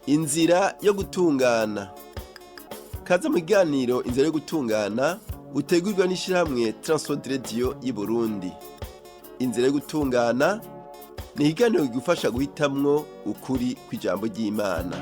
Inzira yo gutungana. Kaze mu kiganiro Inzira yo gutungana utegurwa n'ishirahamwe Transworld Radio y'Uburundi. Inzira yo gutungana ni ikiganiro kigufasha guhitamwo ukuri kw'ijambo ry'Imana.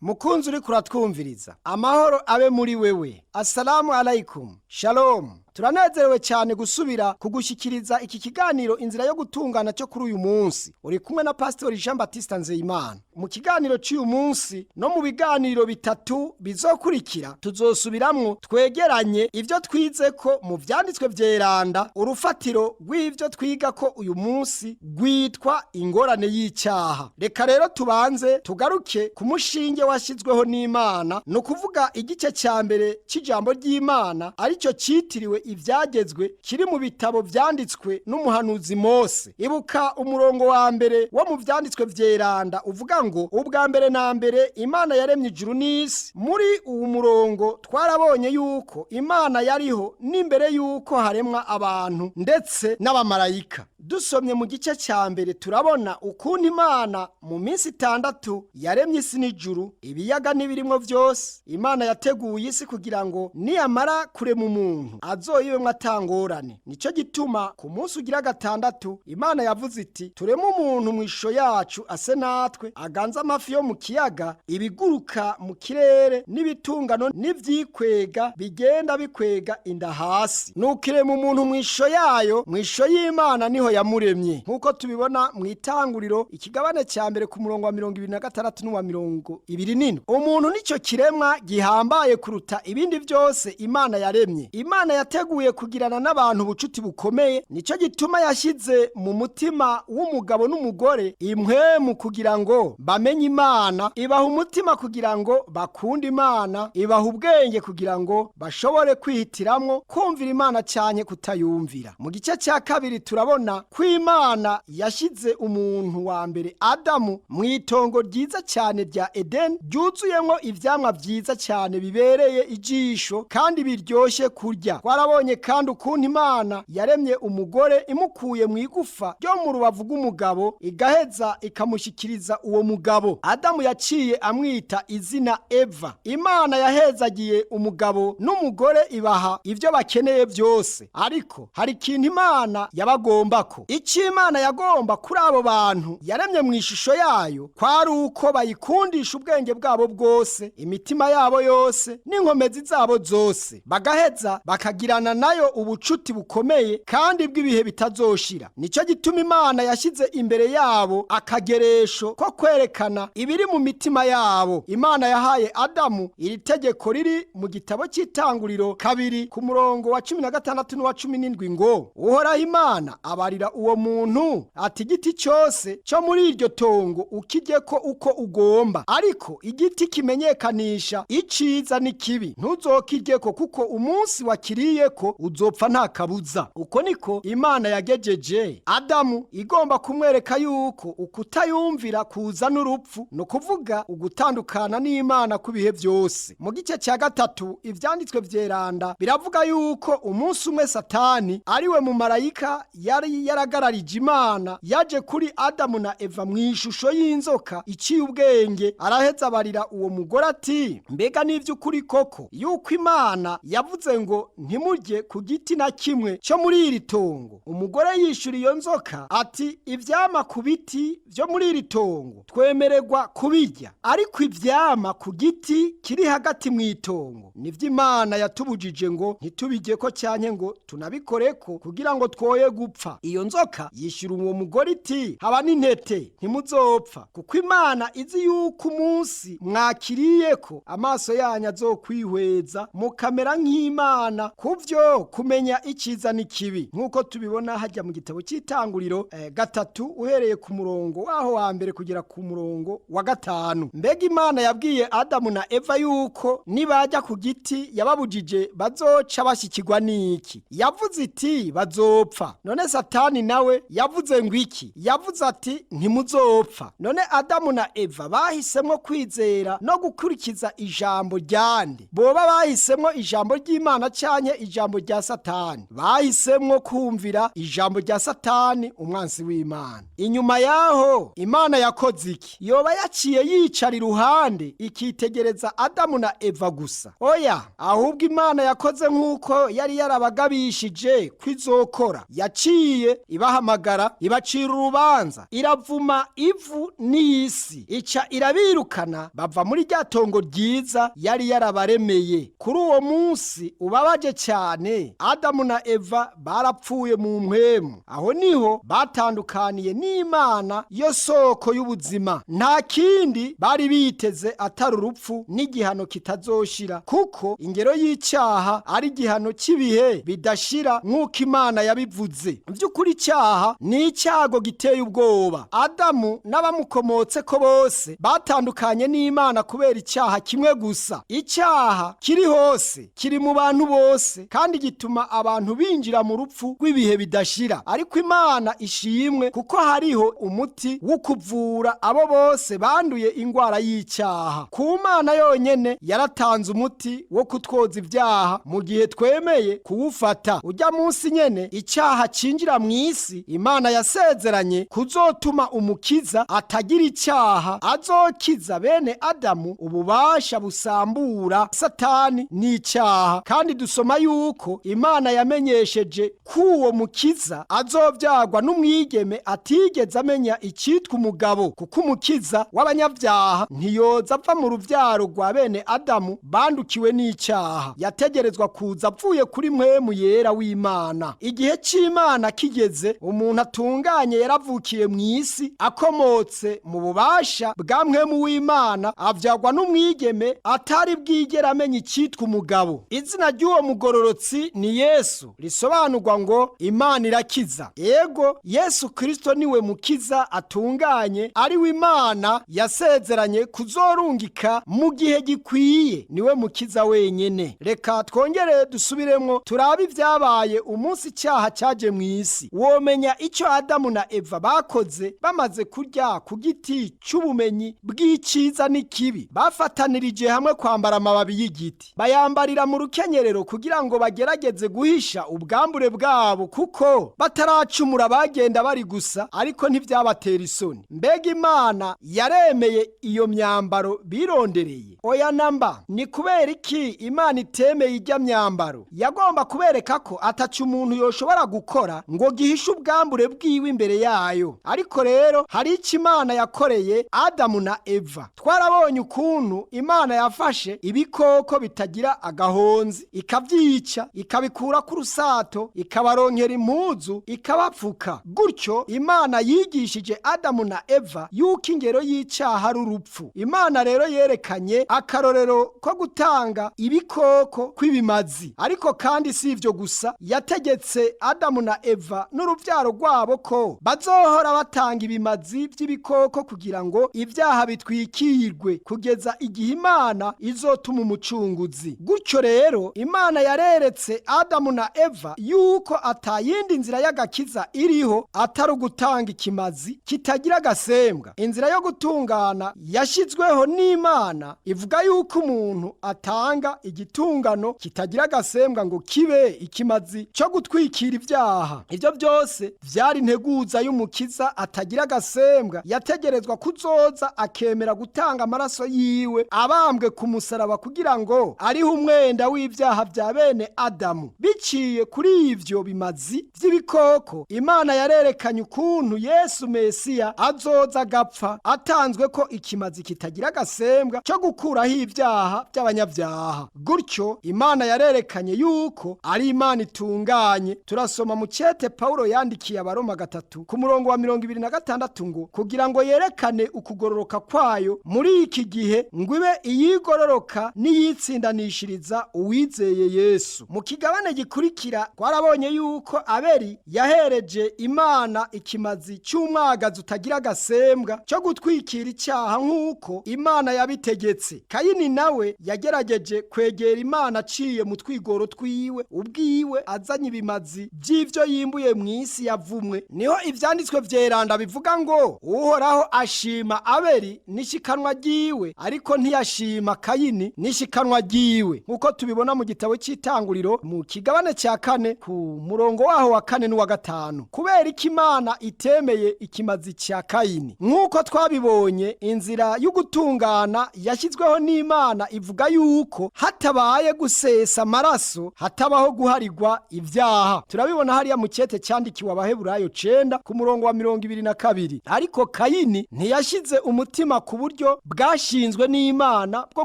Mukunzi uriko uratwumviriza, amahoro abe muri wewe. Assalamu alaikum, shalom. Turanezerewe cyane gusubira kugushyikiriza iki kiganiro Inzira yo gutungana cyo kuri uyu munsi. Uri kumwe na Pasitori Jean Baptiste Nzeyimana. Mu kiganiro cy'uyu munsi no mu biganiro bitatu bizokurikira, tuzosubiramwo twegeranye ibyo twize ko mu vyanditswe vyeranda. Urufatiro rw'ivyo twiga ko uyu munsi rwitwa ingorane y'icyaha. Reka rero tubanze tugaruke ku mushinge washyizweho n'Imana, ni ukuvuga igice cya mbere cy'ijambo ry'Imana, aricyo cyitiriwe ibyagezwe, kiri mu bitabo vyanditswe n'umuhanuzi Mose. Ibuka umurongo wa mbere wo mu vyanditswe vyeranda uvuga ngo: "Ubwa mbere na mbere Imana yaremye ijuru n'isi." Muri uwu murongo twarabonye yuko Imana yariho n'imbere yuko haremwa abantu ndetse n'abamarayika. Dusomye mu gice cya mbere, turabona ukuntu Imana mu minsi 6 yaremye isi n'ijuru, ibiyaga n'ibirimwo byose. Imana yateguye isi kugira ngo niyamara kurema umuntu azoyibemwo atangorane. Nico gituma ku munsi ugira gatandatu Imana yavuze iti: "Tureme umuntu mu ishusho yacu, ase natwe, aganze amafi yo mu kiyaga, ibiguruka mu kirere, n'ibitungano, n'ivyikwega bigenda bikwega inda hasi." Nuko irema umuntu mu ishusho yayo, mu ishusho y'Imana niho yamuremye, nk'uko tubibona mu Itanguriro ikigabane cya mbere ku murongo wa 26 n'uwa 27. Umuntu nicyo kiremwa gihambaye kuruta ibindi byose Imana yaremye. Imana yateguye kugirana n'abantu ubucuti bukomeye. Nicyo gituma yashyize mu mutima w'umugabo n'umugore impwemu kugira ngo bamenye Imana, ibaha umutima kugira ngo bakunde Imana, ibaha ubwenge kugira ngo bashobore kwihitiramwo kumvira Imana cyane kutayumvira. Mu gice cya kabiri turabona ko Imana yashyize umuntu wa mbere Adamu mu itongo ryiza cyane rya Edeni, ryuzuyemo ivyamwa vyiza cyane bibereye ijisho kandi biryoshye kurya. Twarabonye kandi ukuntu Imana yaremye umugore imukuye mu igufa ryo mu rubavu rw'umugabo, igaheza ikamushyikiriza uwo mugabo. Adamu yaciye amwita izina Eva. Imana yahezagiye umugabo n'umugore, ibaha ibyo bakeneye byose, ariko hari ikintu Imana yabagombako. Icyo Imana yagomba kuri abo bantu yaremye mu ishusho yayo kwari uko bayikundisha ubwenge bwabo bwose, imitima yabo yose n'inkomezi zabo zose, bagaheza bakagirana nayo ubucuti bukomeye kandi bw'ibihe bitazoshira. Nicyo gituma Imana yashyize imbere yabo akageresho ko kwerekana ibiri mu mitima yabo. Imana yahaye Adamu iri tegeko riri mu gitabo cy'Itanguriro 2 ku murongo wa 16 n'uwa 17 ngo: "Uhoraho Imana abarira uwo muntu ati: 'Igiti cyose cyo muri iryo tongo ukijyeko uko ugomba, ariko igiti kimenyekanisha iciza n'ikibi ntuzokijyeko, kuko umunsi wakiriyeko uzopfa nta kabuza.'" Uko niko Imana yagejeje Adamu, igomba kumwereka yuko ukutayumvira kuza n'urupfu, ni ukuvuga ugutandukana n'Imana ku bihe byose. Mu gice cya gatatu ivyanditswe vyeranda biravuga yuko umunsi umwe Satani, ariwe mu marayika yari yaragararije Imana, yaje kuri Adamu na Eva mu ishusho y'inzoka iciye ubwenge. Araheza abarira uwo mugore ati: "Mbega n'ivy'ukuri koko yuko Imana yavuze ngo ntimurye ku giti na kimwe cyo muri iri tongo?" Umugore yishura iyo nzoka ati: "Ivyama ku biti vyo muri iri tongo twemererwa kubirya, ariko ivyama ku giti kiri hagati mu itongo nivyo Imana yatubujije ngo ntitubijyeko cyanke ngo tunabikoreko, kugira ngo twoye gupfa." Iyo nzoka yishyura uwo mugore iti: "Haba n'intete, ntimuzopfa, kuko Imana izi yuko umunsi mwakiriyeko amaso yanyu azokwihweza, mukamera nk'Imana kuvyo kumenya iciza n'ikibi." Nk'uko tubibona hajya mu gitabo cy'Itanguriro 3, uhereye ku murongo waho wa mbere kugera ku murongo wa gatanu. Mbega Imana yabwiye Adamu na Eva yuko nibajya ku giti yababujije bazoca bashyikirwa n'iki? Yavuze iti: "Bazopfa." None Satani nawe yavuze ngo iki? Yavuze ati: "Ntimuzopfa." None Adamu na Eva bahisemo kwizera no gukurikiza ijambo ryande? Boba bahisemwo ijambo ry'Imana canke ijambo rya Satani? Bahisemwo kumvira ijambo rya Satani, umwansi w'Imana. Inyuma yaho Imana yakoze iki? Yoba yaciye yicara iruhande ikitegereza Adamu na Eva gusa? Oya, ahubwo Imana yakoze nk'uko yari yarabagabishije kwizokora. Yaciye ibahamagara, ibacira urubanza, iravuma ivu n'isi, ica irabirukana bava muri rya tongo ryiza yari yarabaremeye. Kuri uwo munsi ubabaje cyane, Adamu na Eva barapfuye mu mpwemu. Aho niho batandukaniye n'Imana yo soko y'ubuzima. Nta kindi bari biteze atari urupfu n'igihano kitazoshira, kuko ingero y'icyaha ari igihano cy'ibihe bidashira nk'uko Imana yabivuze. By'ukuri icyaha ni icyago giteye ubwoba. Adamu n'abamukomotse ko bose batandukanye n'Imana kubera icyaha kimwe gusa. Icyaha kiri hose, kiri mu bantu bose, kandi gituma abantu binjira mu rupfu rw'ibihe bidashira. Ariko Imana ishimwe kuko hariho umuti wo kuvura abo bose banduye ingwara y'icyaha. Ku Mana yonyene yaratanze umuti wo kutwoza ibyaha mu gihe twemeye kuwufata. Ujya munsi nyene icyaha cinjira mu isi, Imana yasezeranye kuzotuma umukiza atagira icyaha azokiza bene Adamu ububasha busambura Satani n'icyaha. Kandi dusoma yuko Imana yamenyesheje k'uwo mukiza azovyagwa n'umwigeme atigeze amenya icitwa umugabo, kuko umukiza w'abanyabyaha ntiyoza ava mu ruvyaro rwa bene Adamu bandukiwe n'icyaha. Yategerezwa kuza avuye kuri mpwemu yera w'Imana. Igihe c'Imana kigeze, umuntu atunganye yaravukiye mu isi akomotse mu bubasha bwa mpwemu w'Imana, avyagwa n'umwigeme atari bwigera amenya icitwa umugabo. Izina ry'uwo mugororotsi ni Yesu, risobanurwa ngo Imana irakiza. Ego, Yesu Kristo niwe mukiza atunganye, ari we Imana yasezeranye kuzorungika mu gihe gikwiye. Niwe mukiza wenyene. Reka twongere dusubiremwo turabe ibyabaye umunsi icyaha cyaje mu isi. Womenya icyo Adamu na Eva bakoze bamaze kurya ku giti cy'ubumenyi bw'icyiza n'ikibi? Bafatanirije hamwe kwambara amababi y'igiti, bayambarira mu rukenyerero kugira ngo bagerageze guhisha ubwambure bwabo, kuko bataracumura bagenda bari gusa, ariko ntibyabatera isoni. Mbega Imana yaremeye iyo myambaro birondereye? Oya namba. Ni kubera iki Imana itemeye ijya myambaro? Yagomba kubereka ko ataca umuntu yoshobora gukora ngo gihishe ubwambure bwiwe imbere yayo. Ariko rero hari icyo Imana yakoreye Adamu na Eva. Twarabonye ukuntu Imana yafashe ibikoko bitagira agahonzi, ikabyica, ikabikura ku rusato, ikabaronkera impuzu, ikabapfuka. Gutyo Imana yigishije Adamu na Eva yuko ingero y'icyaha ari urupfu. Imana rero yerekanye akarorero ko gutanga ibikoko kw'ibimazi. Ariko kandi si ivyo gusa, yategetse Adamu na Eva n'uruvyaro rwabo ko bazohora batanga ibimazi by'ibikoko kugira ngo ibyaha bitwikirwe kugeza igihe Imana izotuma umucunguzi. Gutyo rero Imana yareretse Adamu na Eva yuko atayindi nzira y'agakiza iriho atari ugutanga ikimazi kitagira agasembwa. Inzira yo gutungana yashyizweho n'Imana ivuga yuko umuntu atanga igitungano kitagira agasembwa ngo kibe ikimazi cyo gutwikira ibyaha. Ibyo byose byari integuza y'umukiza atagira agasembwa yategerezwa kuzoza akemera gutanga amaraso yiwe abambwe ku musaraba kugira ngo ariho umwenda w'ibyaha bya bene Adamu. Biciye kuri ivyo bimazi by'ibikoko, Imana yarerekanye ukuntu Yesu Mesiya azoza agapfa atanzwe ko ikimazi kitagira agasembwa cyo gukuraho ibyaha by'abanyabyaha. Gutyo Imana yarerekanye yuko ari Imana itunganye. Turasoma mu cete Paulo yandikiye Abaroma 3 ku murongo wa 26 ngo kugira ngo yerekane ukugororoka kwayo muri iki gihe, ngo ibe iyigororoka n'iyitsindanishiriza uwizeye Yesu. Mu kigabane gikurikira twarabonye yuko Abeli yahereje Imana ikimazi cy'umwagazi utagira agasembwa cyo gutwikira icyaha nk'uko Imana yabitegetse. Kayini nawe yagerageje kwegera Imana aciye mu twigoro twiwe ubwiwe, azanye ibimazi by'ivyo yimbuye mu isi yavumwe. Niho ivyanditswe vyeranda bivuga ngo Uhoraho ashima Abeli n'ishikanwa ryiwe, ariko ntiyashima Kayini n'ishikanwa ryiwe, nk'uko tubibona mu gitabo cy'Itanguriro mu kigabane cya 4 ku murongo waho wa 4 n'uwa 5. Kubera iki Imana itemeye ikimazi cya Kayini? Nk'uko twabibonye, inzira y'ugutungana yashyizweho n'Imana ivuga yuko hatabaye gusesa amaraso hatabaho guharigwa ibyaha. Turabibona hariya mu cyete cyandikiwe Abaheburayo 9 ku murongo wa 22. Ariko Kayini ntiyashyize umutima ku buryo bwashinzwe n'Imana bwo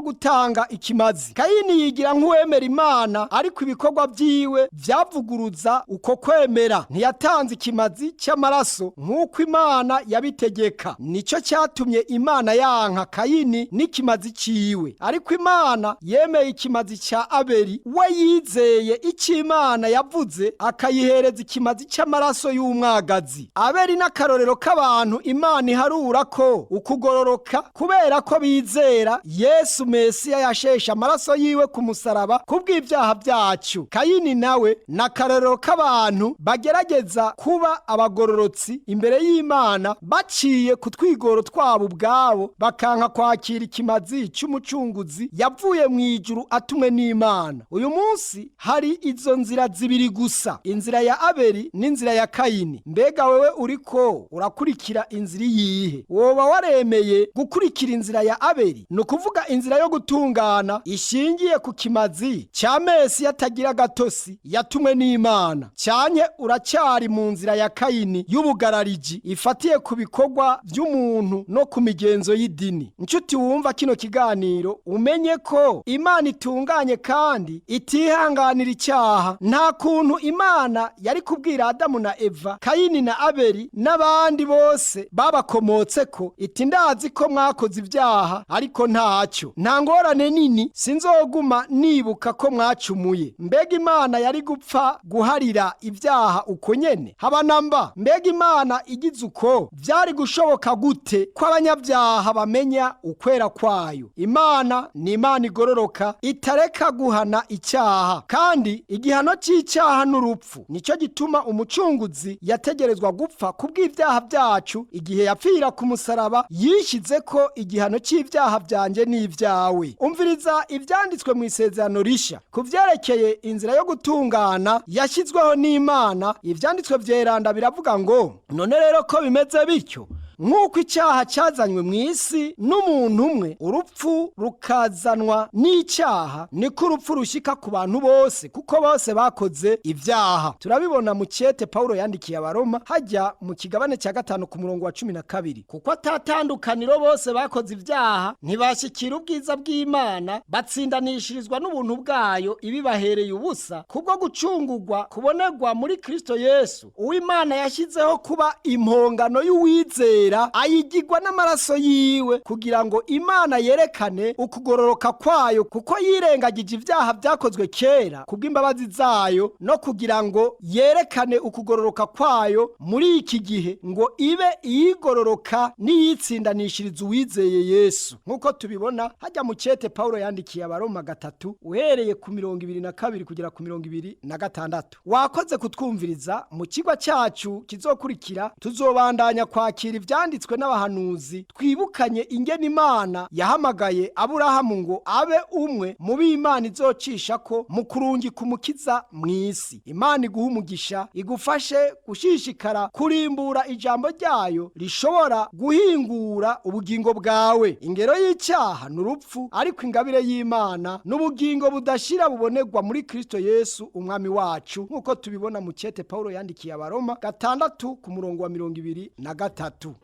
gutanga ikimazi. Kayini yigira nk'uwemera Imana, ariko ibikorwa byiwe byavuguruza uko kwemera. Ntiyatanze ikimazi cy'amaraso nk'uko Imana yabitegeka. Nicyo cyatumye Imana yanka Kayini n'ikimazi ciwe. Ariko Imana yemeye ikimazi cya Abeli, we yizeye icyo Imana yavuze akayihereza ikimazi cy'amaraso y'umwagazi. Abeli n'akarorero k'abantu Imana iharura ko ukugororoka kubera ko bizera Yesu Mesiya yasheshe amaraso yiwe ku musaraba kubw'ibyaha byacu. Kayini nawe n'akarorero k'abantu bagerageza kuba abagororotsi imbere y'Imana baciye ku twigoro twabo ubwabo, bakanka kwakira ikimazi cy'umucunguzi yavuye mu ijuru atumwe n'Imana. Uyu munsi hari izo nzira zibiri gusa, inzira ya Abeli n'inzira ya Kayini. Mbega wewe uriko urakurikira inzira iyihe? Woba waremeye gukurikira inzira ya Abeli, ni ukuvuga inzira yo gutungana ishingiye ku kimazi cya Mesiya atagira gatosi yatumwe n'Imana, cyane uracyari mu nzira ya Kayini y'ubugarariji ifatiye ku bikorwa by'umuntu no ku migenzo y'idini? Inshuti wumva kino kiganiro, umenye ko Imana itunganye kandi itihanganira icyaha. Nta kuntu Imana yari kubwira Adamu na Eva, Kayini na Abeli n'abandi bose babakomotse ko iti: "Ndazi ko mwakoze ibyaha, ariko ntacyo, nta ngorane nini, sinzoguma nibuka ko mwacumuye." Mbega Imana yari gupfa guharira ibyaha uko nyene? Haba namba! Mbega Imana igize uko, byari gushoboka gute ko abanyabyaha bamenya ukwera kwayo? Imana ni Imana igororoka itareka guhana icyaha, kandi igihano cy'icyaha n'urupfu. Nicyo gituma umucunguzi yategerezwa gupfa kubw'ibyaha byacu. Igihe yapfira ku musaraba, yishyize ko igihano cy'ibyaha byanjye n'ibyawe. Umviriza ibyanditswe mu Isezerano Rishya ku byerekeye inzira yo gutungana yashyizweho n'Imana. Ibyanditswe byeranda biravuga ngo: "None rero ko bimeze bityo, nk'uko icyaha cyazanywe mu isi n'umuntu umwe, urupfu rukazanwa n'icyaha, niko urupfu rushyika ku bantu bose, kuko bose bakoze ibyaha." Turabibona mu cyete Pawulo yandikiye Abaroma, hajya mu kigabane cya 5 ku murongo wa 12: "Kuko atatandukaniro, bose bakoze ibyaha, ntibashyikira ubwiza bw'Imana, batsindanishirizwa n'ubuntu bwayo ibibahereye ubusa kubwo gucungurwa kubonerwa muri Kristo Yesu, uw'Imana yashyizeho kuba impongano y'uwizera, ayigirwa n'amaraso yiwe, kugira ngo Imana yerekane ukugororoka kwayo, kuko yirengagije ibyaha byakozwe kera kubw'imbabazi zayo, no kugira ngo yerekane ukugororoka kwayo muri iki gihe, ngo ibe iyigororoka n'iyitsindanishiriza uwizeye Yesu." Nk'uko tubibona hajya mu cyete Pawulo yandikiye Abaroma 3, uhereye ku 22 kugera ku 26. Wakoze kutwumviriza. Mu kigo cyacu kizokurikira tuzobandanya kwakira ibyanditswe n'abahanuzi, twibukanye ingene Imana yahamagaye Aburahamu ngo abe umwe mu b'Imana izocisha ko mu kurungika umukiza mu isi. Imana iguha umugisha, igufashe gushishikara kurimbura ijambo ryayo rishobora guhingura ubugingo bwawe. Ingero y'icyaha ni urupfu, ariko ingabire y'Imana n'ubugingo budashira bubonerwa muri Kristo Yesu umwami wacu, nk'uko tubibona mu cyete Pawulo yandikiye Abaroma 6 ku murongo wa 23.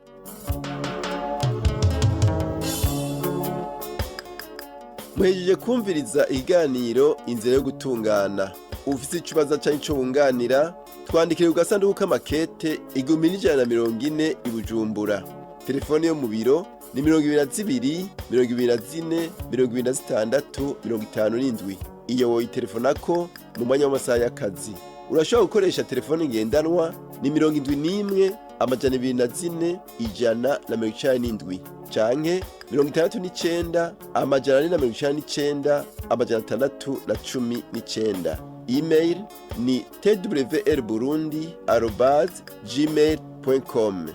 Muhejeje kumviriza ikiganiro Inzira yo Gutungana. Ufise ikibazo canke ico wunganira, twandikire ku gasanduku k'amakete 1140 i Bujumbura. Telefone yo mu biro ni 22 24 26 57. Iyo woyitelefonako mu mwanya w'amasaha y'akazi. Urashobora gukoresha telefone ngendanwa ni 71 204 197 canke 69 499 619. Email ni twrburundi@gmail.com.